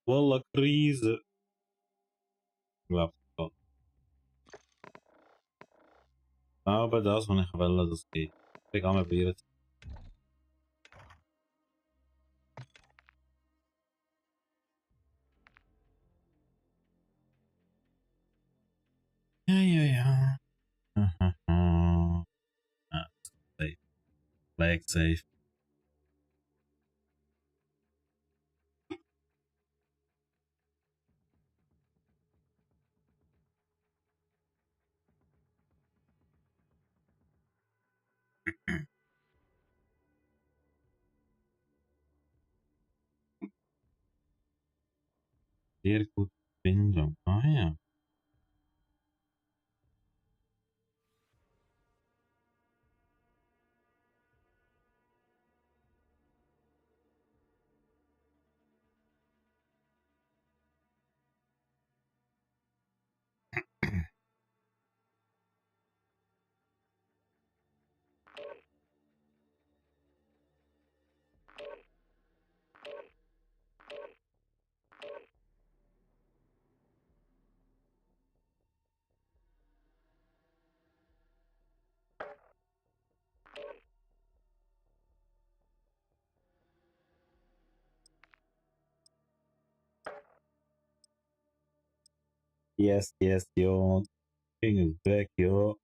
والله كريزة. Ja, ja. Aber das, was ich will, das geht. Ich kann mir probieren. Ja, ja, ja. Ah, safe. Flag safe. Sehr gut. Bindung. Ah ja. Yes, yes, yo. King is back, yo.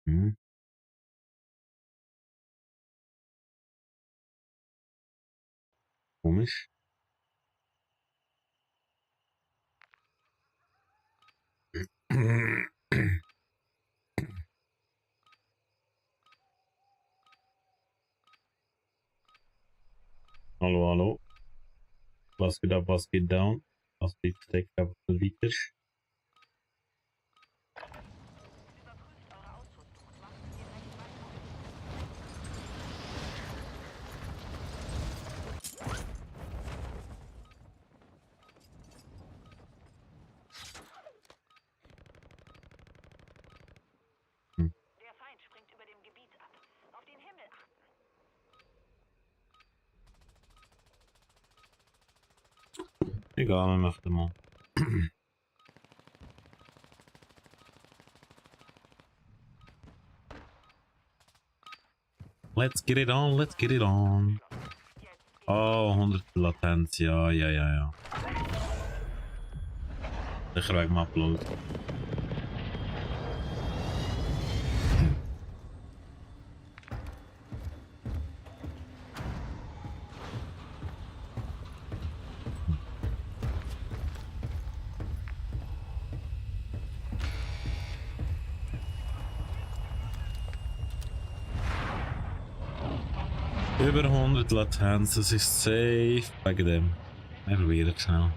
Hm, komisch. Hallo, hallo. Was geht ab, was geht down? Was geht Tech ab, weiter? Hm. Der Feind springt über dem Gebiet ab. Auf den Himmel achten. Egal, wir machen mal. Let's get it on, let's get it on. Oh, 100 Latenz, ja, ja, ja, ja. Sicher wegen dem Upload. Über 100 Latenz, das ist safe wegen dem. Wir probieren schnell.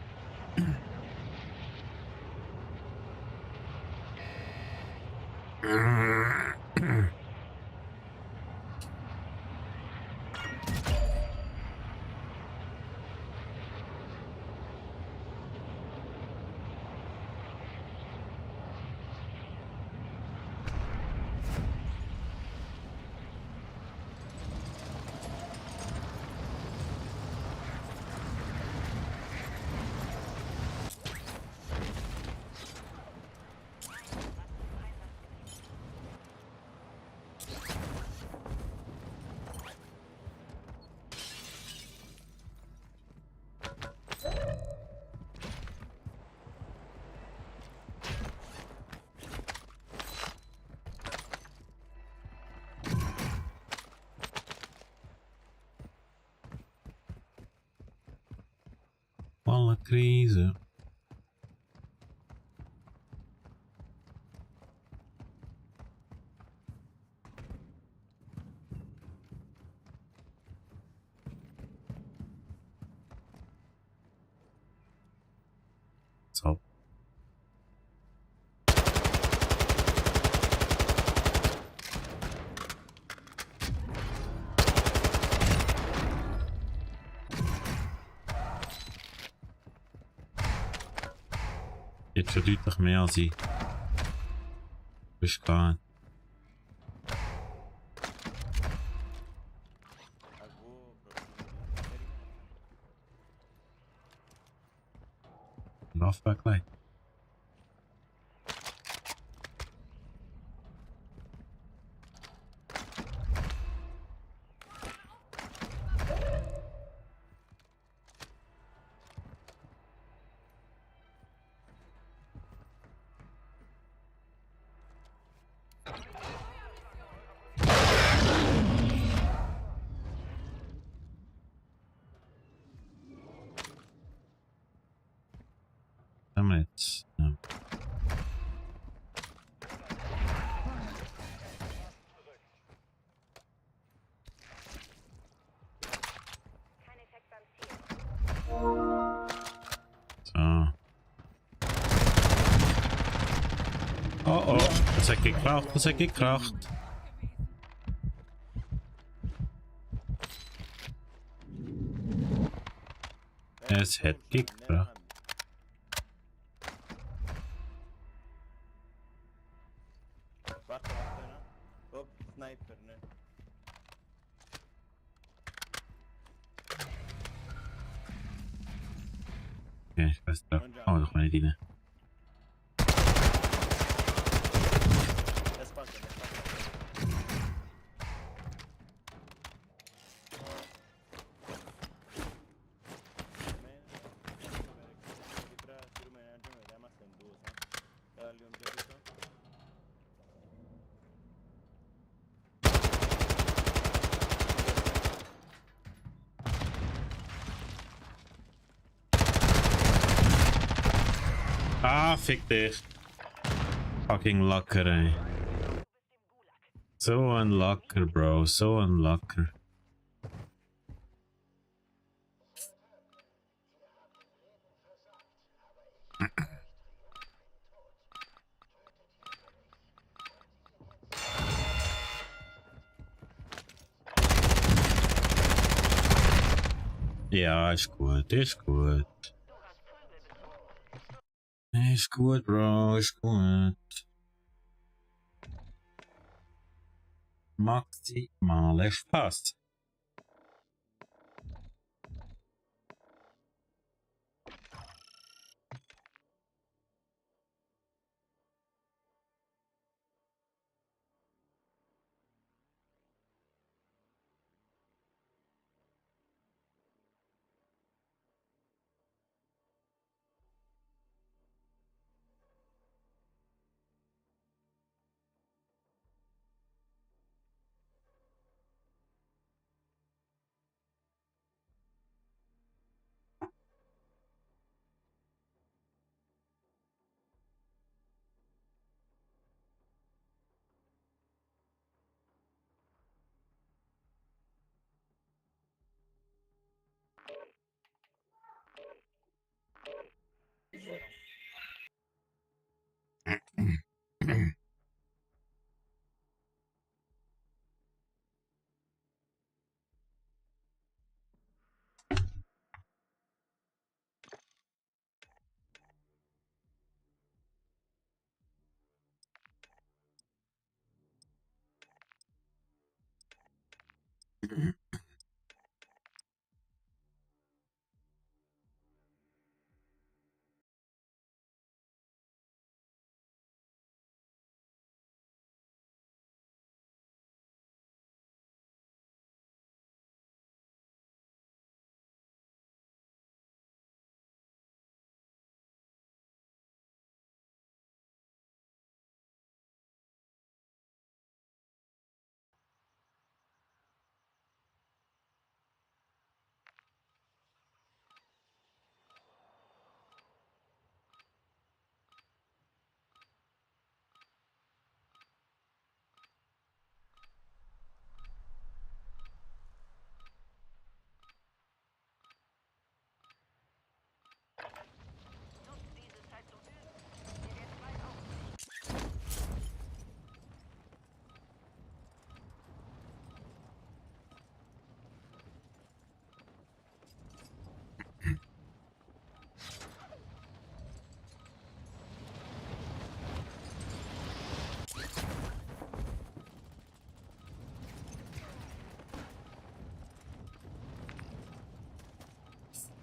Volle Krise. So. Jetzt schon deutlich mehr als ich. Bist klar. Laufwerk gleich. Haben wir jetzt. Ja. Kein Effekt beim Ziel. So. Oh oh, das hat gekracht, das hat gekracht. Es hat gekracht. Warte, ne? Op, Sniper, ne? Ja, ich weiß da. Oh, doch meine Diener. Espanta, espanta. Ah, fick dich. Fucking Locker, ey. So ein Locker, Bro. So ein Locker. Ja, ist gut, ist gut. Ist gut, Bro, ist gut. Maximale Spaß.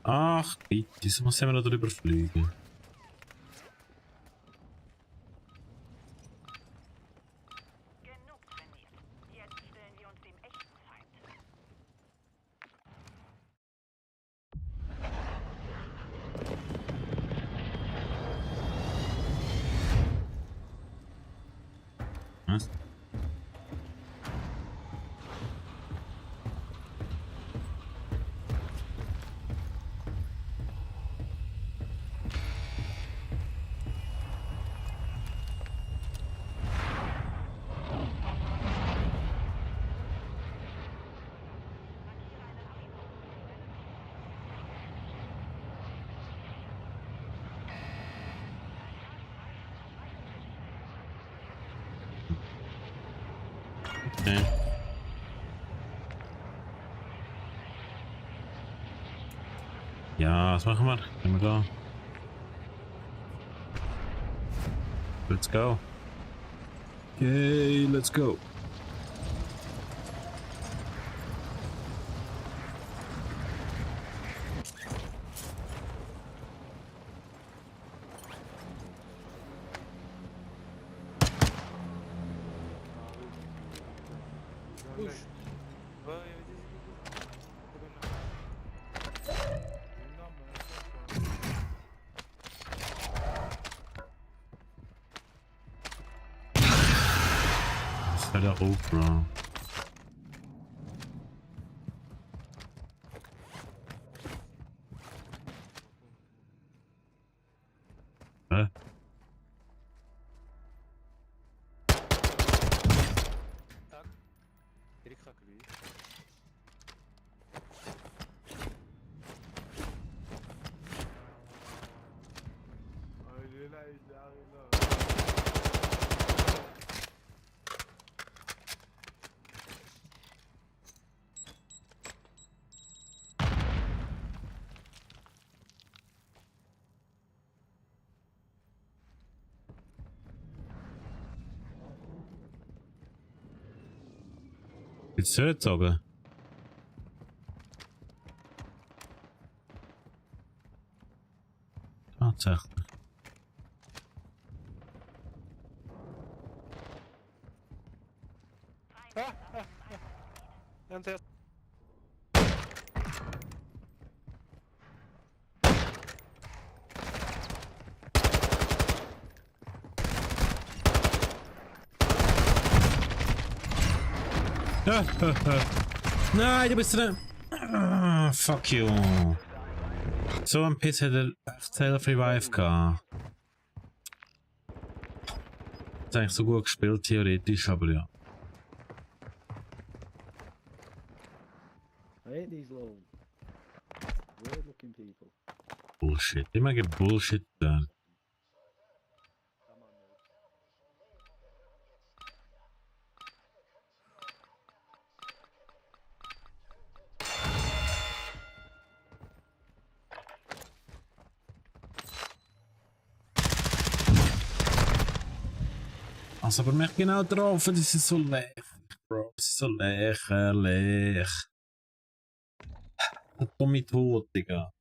Ach, bitte, das muss ich noch drüber fliegen. Genug trainiert. Jetzt stellen wir uns dem echten Feind. Was? Okay. Ja, was machen wir? Gehen wir da. Let's go. Okay, let's go. Push. Das ist halt der Bro. Hä? Tak. Direkt lui. Il est là, il arrive là. Willst du nicht sagen? Tatsächlich. En der Nein, du bist drin. Ah, fuck you. So ein Piss hätte echt Self-Revive gehabt. Ist eigentlich so gut gespielt, theoretisch, aber ja. I hate these little weird looking people. Bullshit. Immer gebullshit dann. Come on, mate. Also, aber mich genau getroffen, das ist so lächerlich, Bro. Das ist so lächerlich. Der dumme Tod, Digga.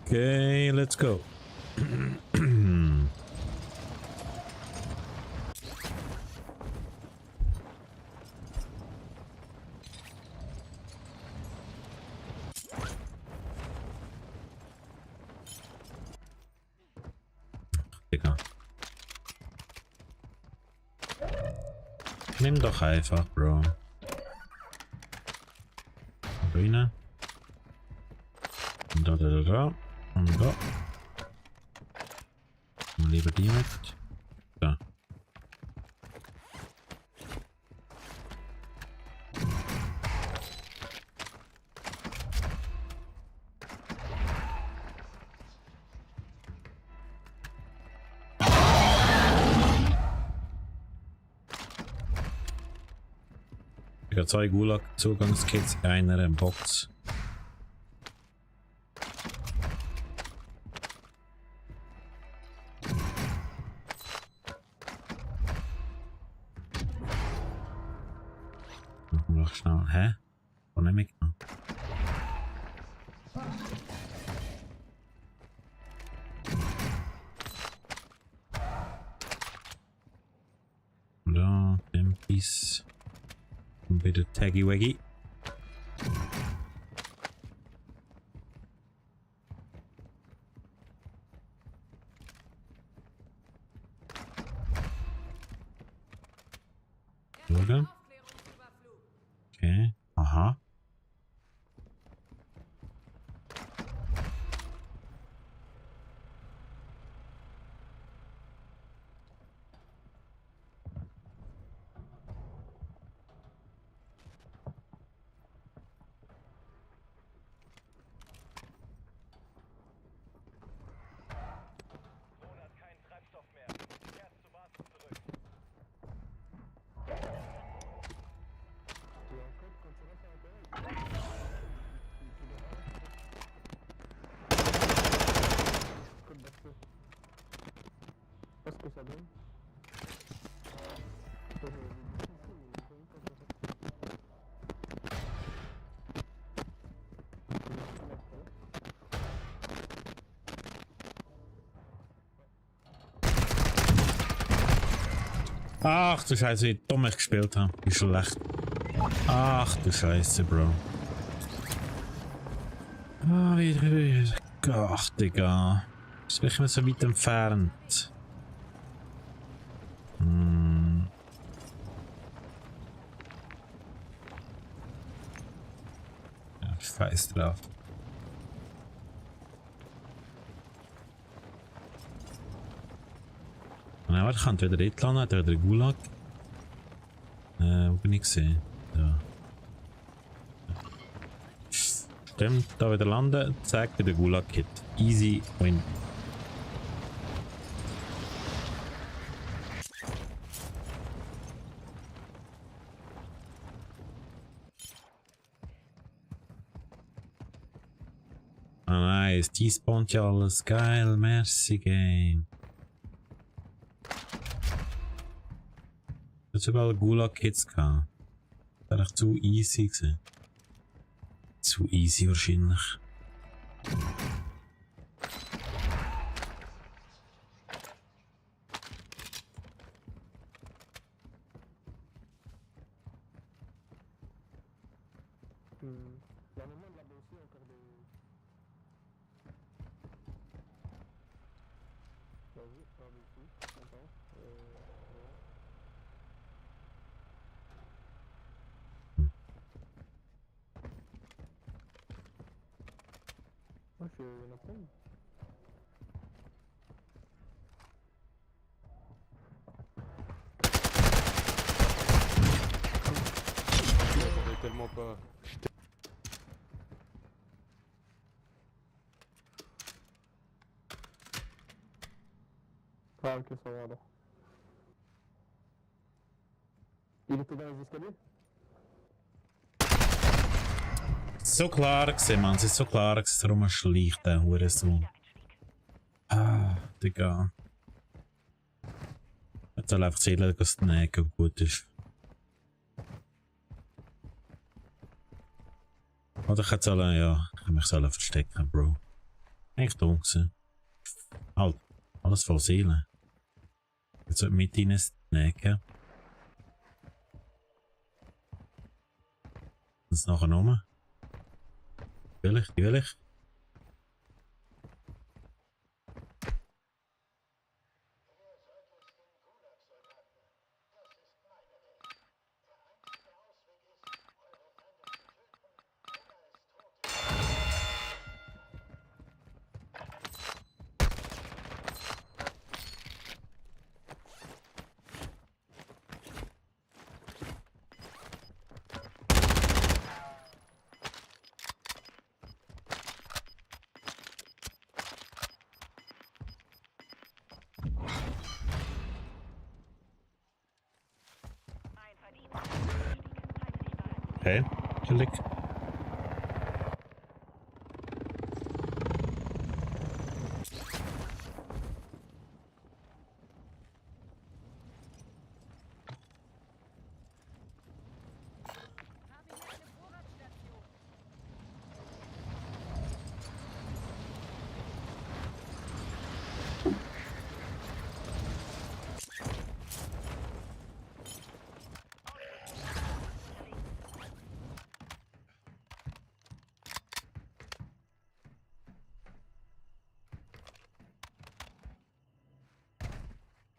Okay, let's go. Digga. Nimm doch einfach, Bro. Ruine. Und da. Und da. Und lieber die mit. Da. Ich habe 2 Gulag-Zugangskits, einer in Box. Noch schnell. Hä? Wo nehme ich noch? Da, MPs. Und bitte Taggy Waggy. Oder? Okay. Aha. Qu'est-ce que ça donne? Ach du Scheiße, wie dumm ich gespielt habe. Wie schlecht. Ach du Scheiße, Bro. Ah, wieder. Ach, Digga. Ist wirklich nicht so weit entfernt. Ja, scheiß drauf. Ja, warte, ich kann wieder dort landen, hat wieder Gulag. Wo bin ich gesehen? Da. Stimmt, da wieder landen, zeigt wieder Gulag-Kit. Easy win. Ah nice, die spawnt ja alles. Geil, merci Game. Das sogar Gulag-Kits gehabt. Das war echt zu easy gewesen. Zu easy wahrscheinlich. Il y a un moment là-bas aussi encore des... Vas-y, par dessus, attends. Ouais, il y en a plein. J'attendais tellement pas. Ah ok, ça va alors. Il était dans les escaliers? ist so klar gewesen, Mann. Es ist so klar gewesen, darum er schleicht der Hurensohn. Ah, Digga. Jetzt soll einfach zählen, dass der Nägel gut ist. Oder ich hätte sollen, ja, ich hätte mich sollen verstecken, Bro. Echt dumm gewesen. Halt, alles voll Seele. Jetzt sollte mit rein snacken. Das nachher rum. Natürlich. Ein verdient. Halte dich bereit. Okay, chillig. Habe hier eine Vorratstation.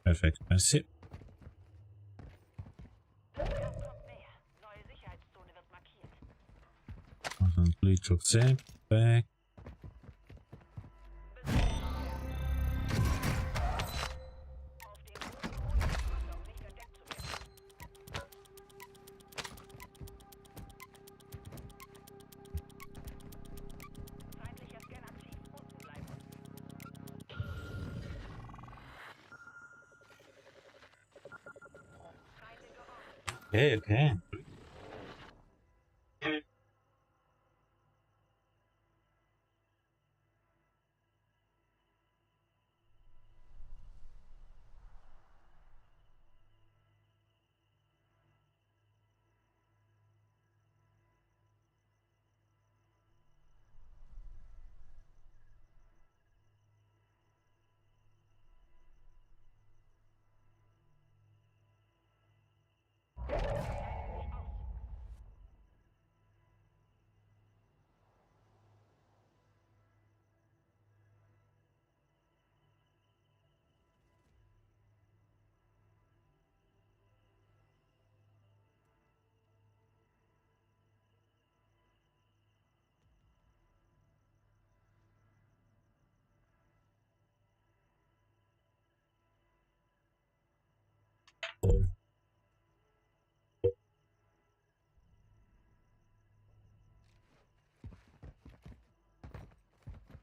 Perfekt, merci. Kommt näher. Neue Sicherheitszone wird markiert. Also ein Bleach gesehen. Back. Auf dem Boden ohne Versorgung nicht entdeckt zu werden. Feindlicher Scan aktiv. Unten bleiben. Feinde geortet. Okay.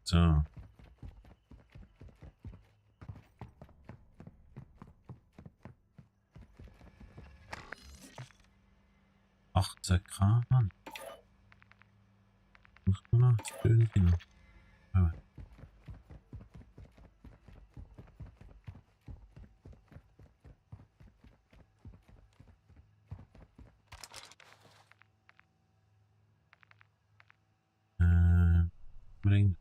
So. Grad. Muss man noch irgendwie noch. Ja. Bringt.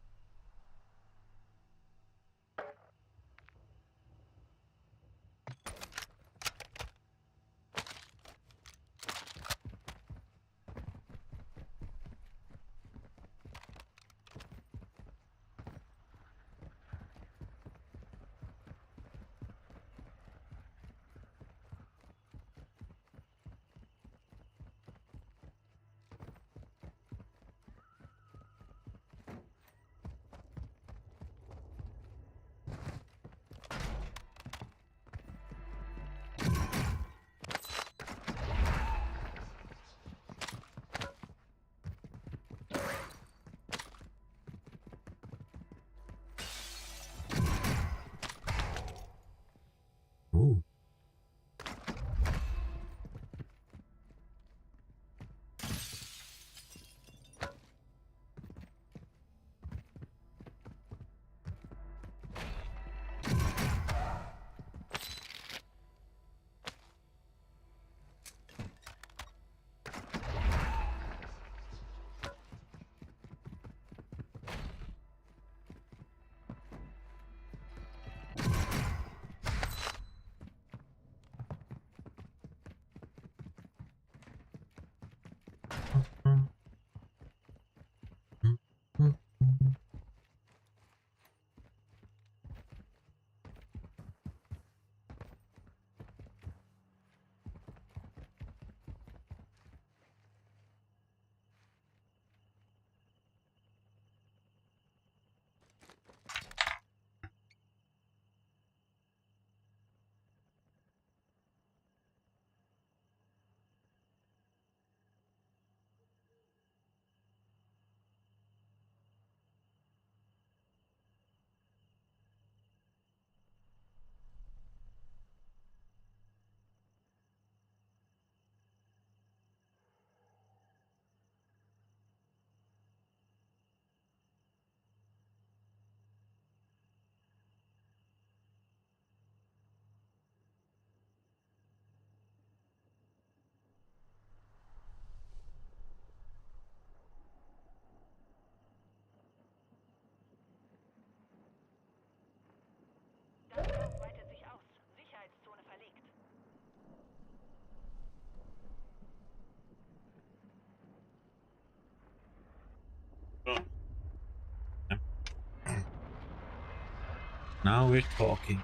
Now we're talking.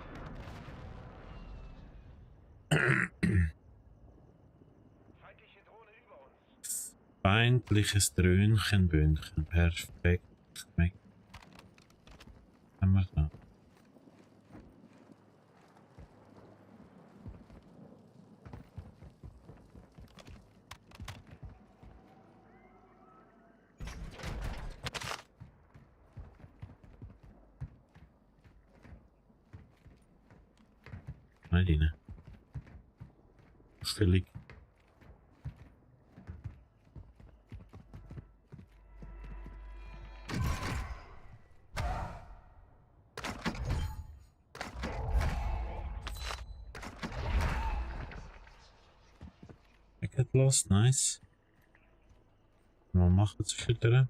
Feindliche Drohne über uns. Feindliches Dröhnchenbündchen. Perfekt. Haben wir da. Nein, die ne. Stellig. Get lost, nice. Mal machen zwischendurch.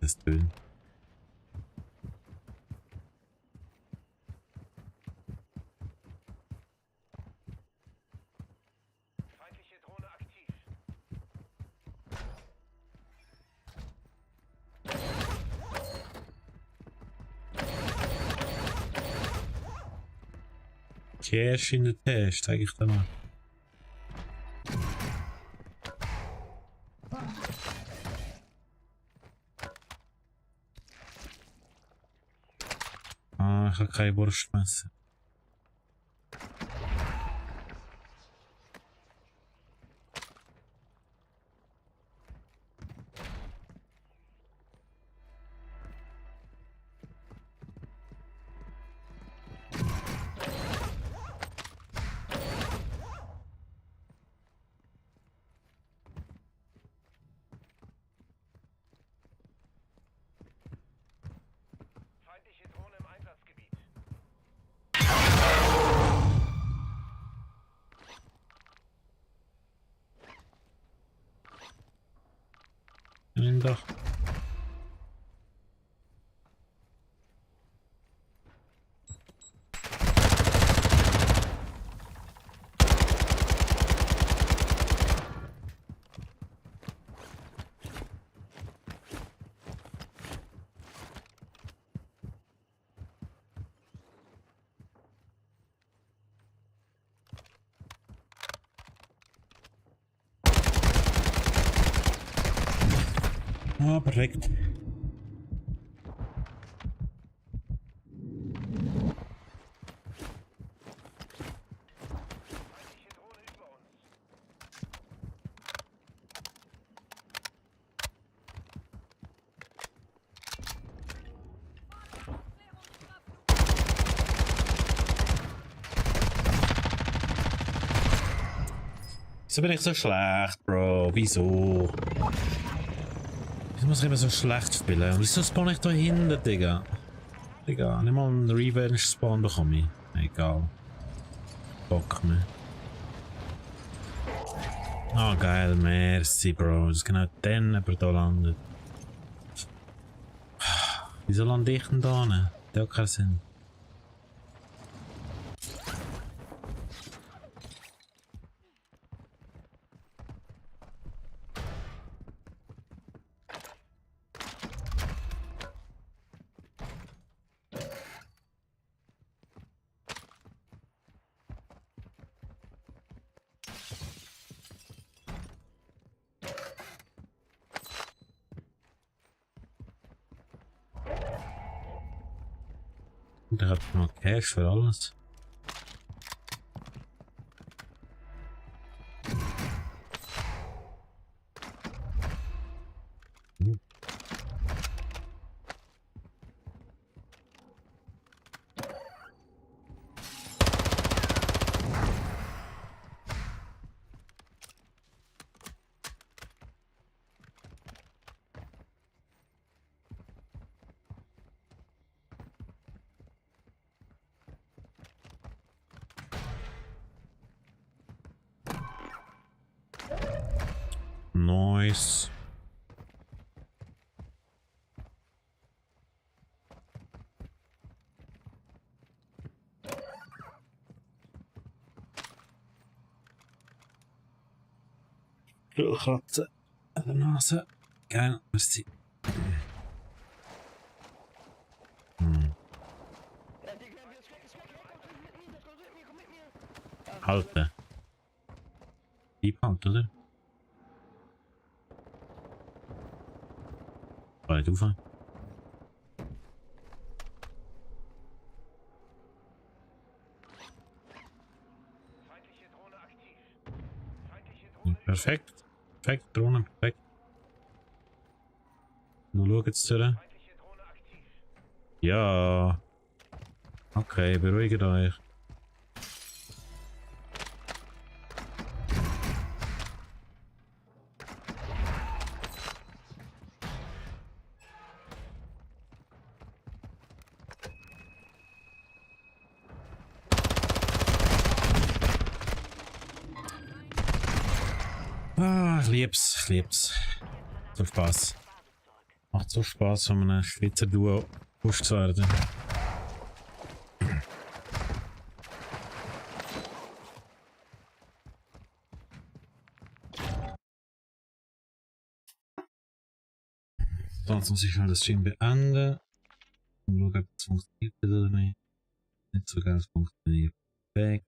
Das tönt. Feindliche Drohne aktiv. Cash in the Tash, zeige ich dir mal. Ah, ich habe keine Wurstmesser. Feindliche Drohne im Einsatzgebiet. Nimm doch. Ah, perfekt. Feindliche Drohne über uns. Wieso bin ich so schlecht, Bro? Wieso? Wieso muss ich immer so schlecht spielen? Und wieso spawn ich da hinten, Digga? Digga, nicht mal einen Revenge-Spawn bekomme ich. Egal. Bock mehr. Ah, geil, merci, Bro. Das ist genau dann jemand hier landet. Wieso lande ich denn da nicht? Das hat keinen Sinn. Der hat noch Cash für alles. Nice. Katze an der Nase. Geil, merci. Halten. Dieb halt, oder? Kann nicht rauf. Perfekt. Perfekt, Drohne, perfekt. Nur schau jetzt durch. Ja. Okay, beruhigt euch. Ah, ich lieb's, ich lieb's. So Spaß. Macht so Spaß, wenn man ein Schweizer Duo pusht zu werden. Sonst muss ich mal das Stream beenden. Und schauen, ob es funktioniert oder nicht. Nicht so ganz funktioniert. Perfekt.